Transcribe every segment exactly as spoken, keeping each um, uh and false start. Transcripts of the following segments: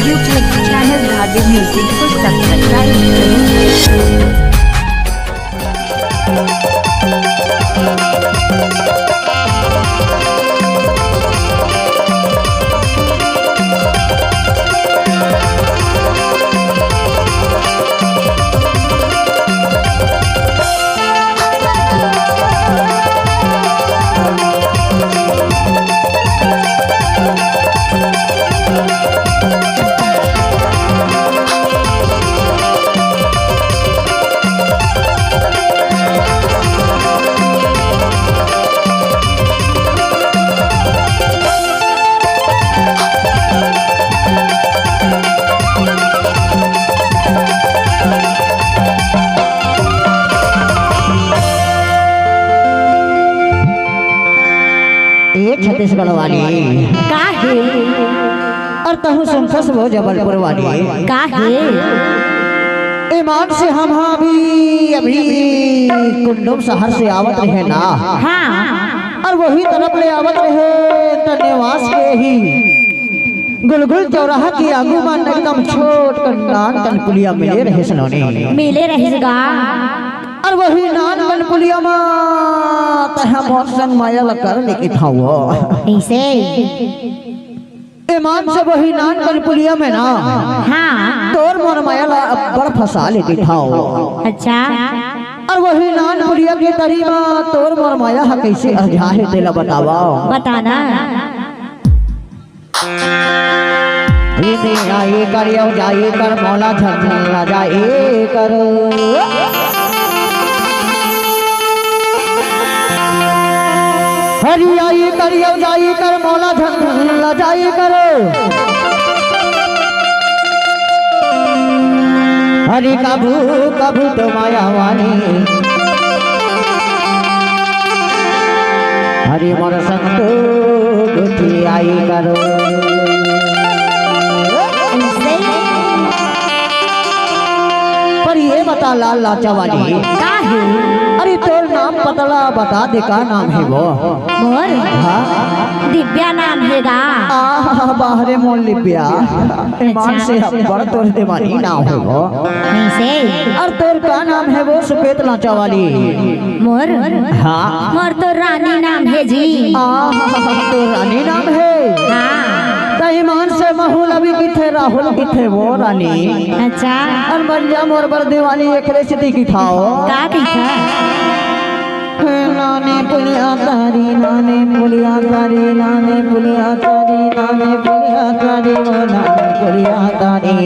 YouTube channel Bhavya Music को subscribe करें। ए छत्तीसगढ़ वाली। का हे? अउ तहूँ सुनथस वो जबलपुर वाली। का हे? ईमान से हम हा अभी, अभी कुंडुम शहर से आवत रहे ना। हाँ। अउ वही तरफ ले आवत रहे त नेवास के ही गुलगुल चौराहा के आगू म एकदम छोट कन नान कन पुलिया मिले रहिस नोनी। मिले रहिस गा। अउ वही नान कन पुलिया म तैं हा मोर संग मया ल कर ले कहिथस वो। कइसे? ईमान से वही नान कन पुलिया म ना। हाँ। तोर मोर मया ल अब्बड़ फँसा ले कहिथस वो। अच्छा। अउ वही नान पुलिया के तरी म तोर मोर मया ह कइसे अरझा हे तेला बतावव। बता ना। इने आई कर, अउ जाई कर, मोला झन लजाई कर। हरि आई कर, अउ जाई कर, मोला झन लजाई कर। हरि कभू कभू तो मया वाली, हरि मोर संग तो गोठियाई कर। पर ये बता लाल लाचा वाली। का हे? अरे तोर नाम पता ला बता दे, का नाम हे वो? मोर? हाँ। दिव्या नाम हे गा। आहा, बाह रे मोर लिव्या। ईमान से अब्बड़ तोर देवानी नाम हे वो। कइसे? अउ तोर का नाम हे वो सफेद लाचा वाली? मोर? हाँ। मोर तो रानी नाम हे जी। आहा, तोर रानी नाम हे? हाँ। त ईमान से महू ल भी कहिथे, राहुल कहिथे वो रानी। अच्छा। अउ बन जा मोर बर देवानी, एकरे सेती कहिथंव। का कहिथस? हे नानी पुलिया तारी, नानी पुलिया तारी, नानी पुलिया तारी, नानी पुलिया तारी, ओ नानी पुलिया तारी।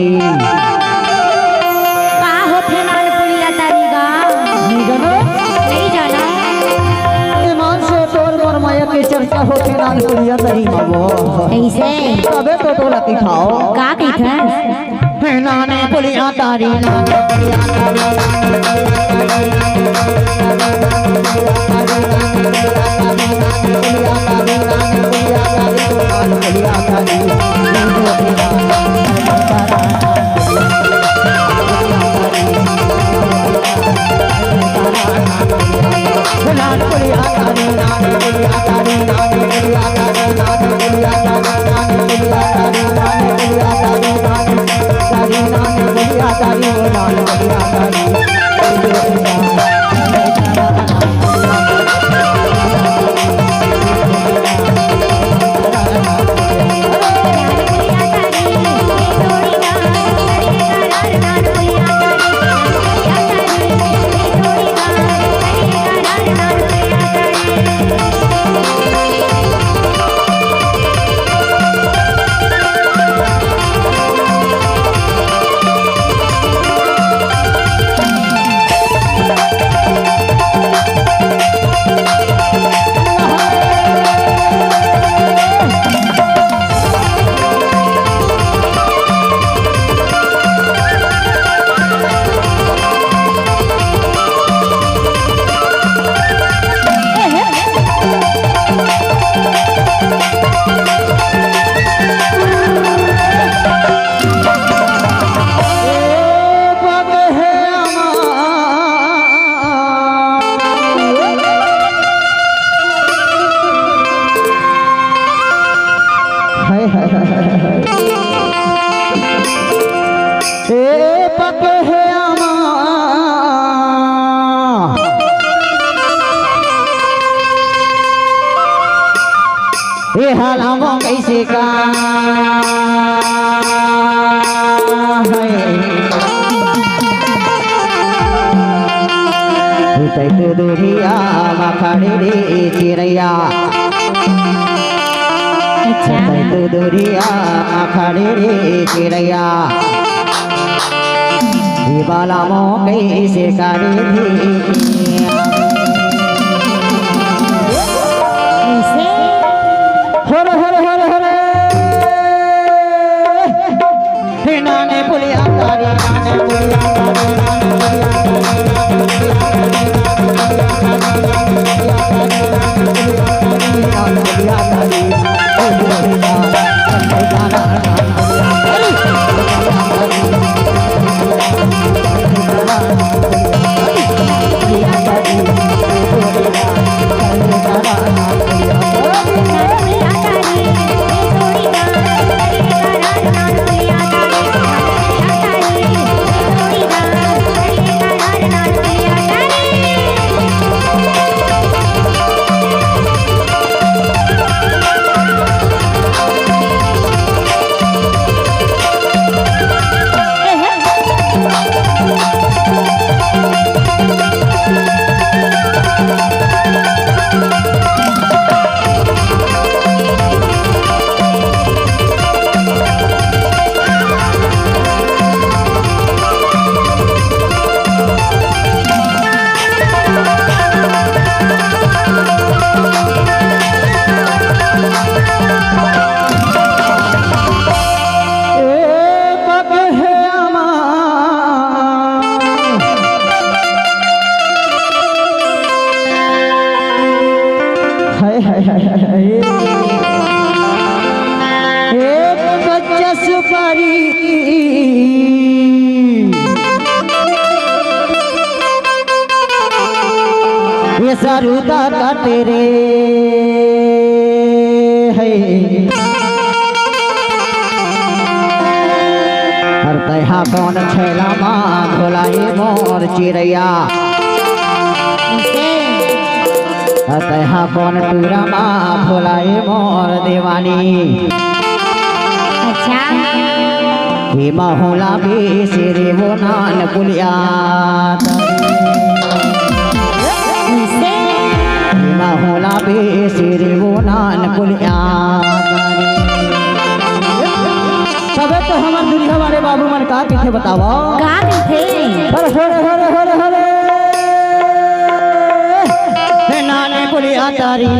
का होथे नान पुलिया तारी गा? नइ जानव? नइ जानव। ईमान से तोर मोर मया के चर्चा होथे नान पुलिया तारी म वो। कइसे? तभे तो तोला कहिथंव। का कहिथस? नानी पुलिया तारी, नानी पुलिया तारी, नानी पुलिया तारी, नानी पुलिया तारी, नानी पुलिया तारी, नानी पुलिया तारी, नानी पुलिया तारी। ए पक हे आमा। ए हालामो कैसे का है। तै तो दुरिया मा खड़े रे चिरैया। अच्छा। तै तो दुरिया मा खड़े रे चिरैया। ये बाला मो कैसे करे थी। कैसे? हर हर हर हर। हे नाने पुलिया तारी, नाने पुलिया तारी, नाने पुलिया तारी, नाने पुलिया तारी, नाने पुलिया तारी। ए पग हे आमा। हाय, हाय, हाय, हाय, हाय। एक कच्चा सुपारी। ये सरुदा का तेरे है। अरे तैहा कौन छैला मा भुलाए मोर चिरैया। अरे तैहा कौन टूरा मा भुलाए मोर देवानी। अच्छा। ए महुला बेसरे वो नान पुलिया। कैसे? ए महुला बेसरे वो नान पुलिया। तबे तो हमर दुनिया वाले बाबू मन का कहिथे बतावा। का कहिथे? हर हर हर हर हर। हे नानी पुलिया तारी।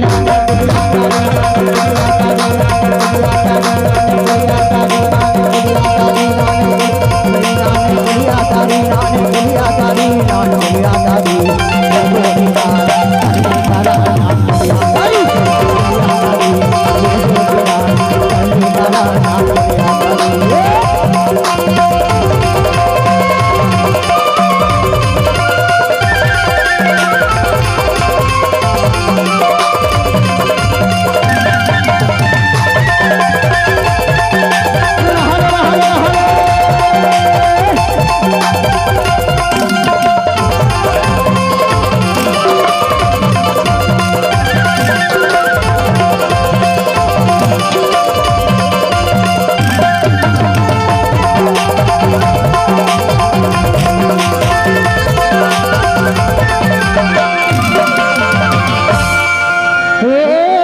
हे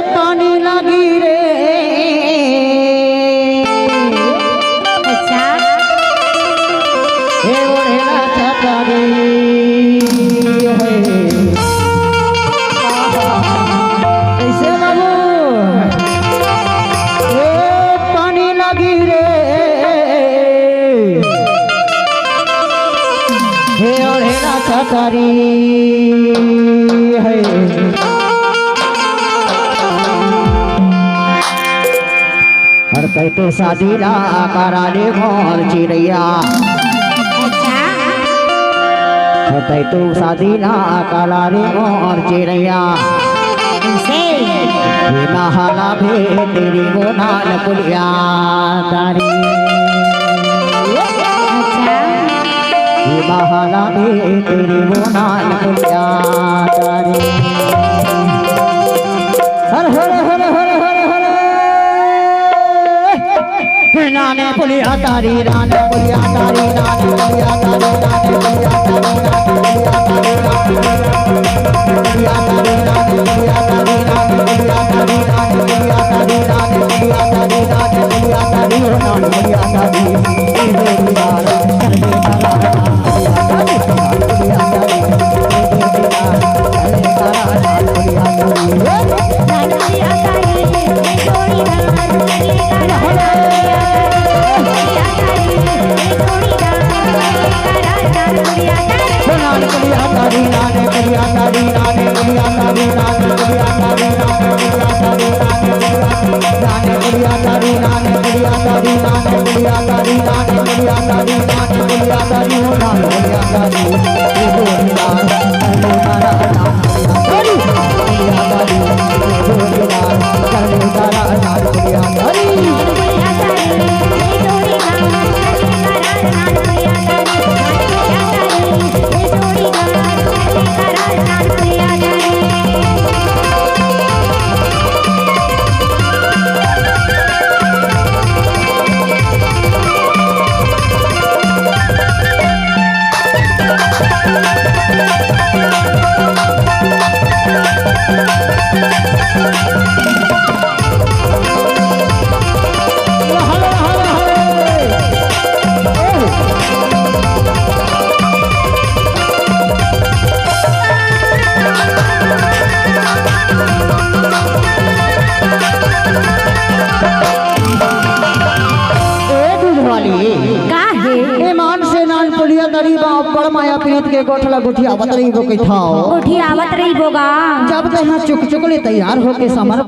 पानी लागी रे। अच्छा। हे ओढ़ेला छाता रे। कैसे बाबू? हे पानी लागी रे। हे ओढ़ेला छाता रे। हे। अरे तै तो शादी ला करा ले मोर चिरैया। अच्छा। अरे तै तो शादी ला करा ले मोर चिरैया। कैसे? ये नहाला भी तेरी वो नान पुलिया तारी। महारानी तेरी वो नान पुलिया तारी। हर हर हर हर हर हर। नाने पुलिया तारी, नाने पुलिया तारी, नाने पुलिया तारी, नाने पुलिया तारी, नाने पुलिया तारी, नाने पुलिया तारी, नाने पुलिया तारी, नाने पुलिया तारी, नाने पुलिया तारी, नाने पुलिया तारी, नाने पुलिया तारी, ओ नाने पुलिया तारी। ए दूध वाली, का हे? ए मान से नान पुलिया तरी बा, बड़ माया प्रीत के गोठला गुठियावत रहिबो कहिथाव। गुठियावत रहिबो गा। जब तैं हा चुक चुक ले तैयार होके समर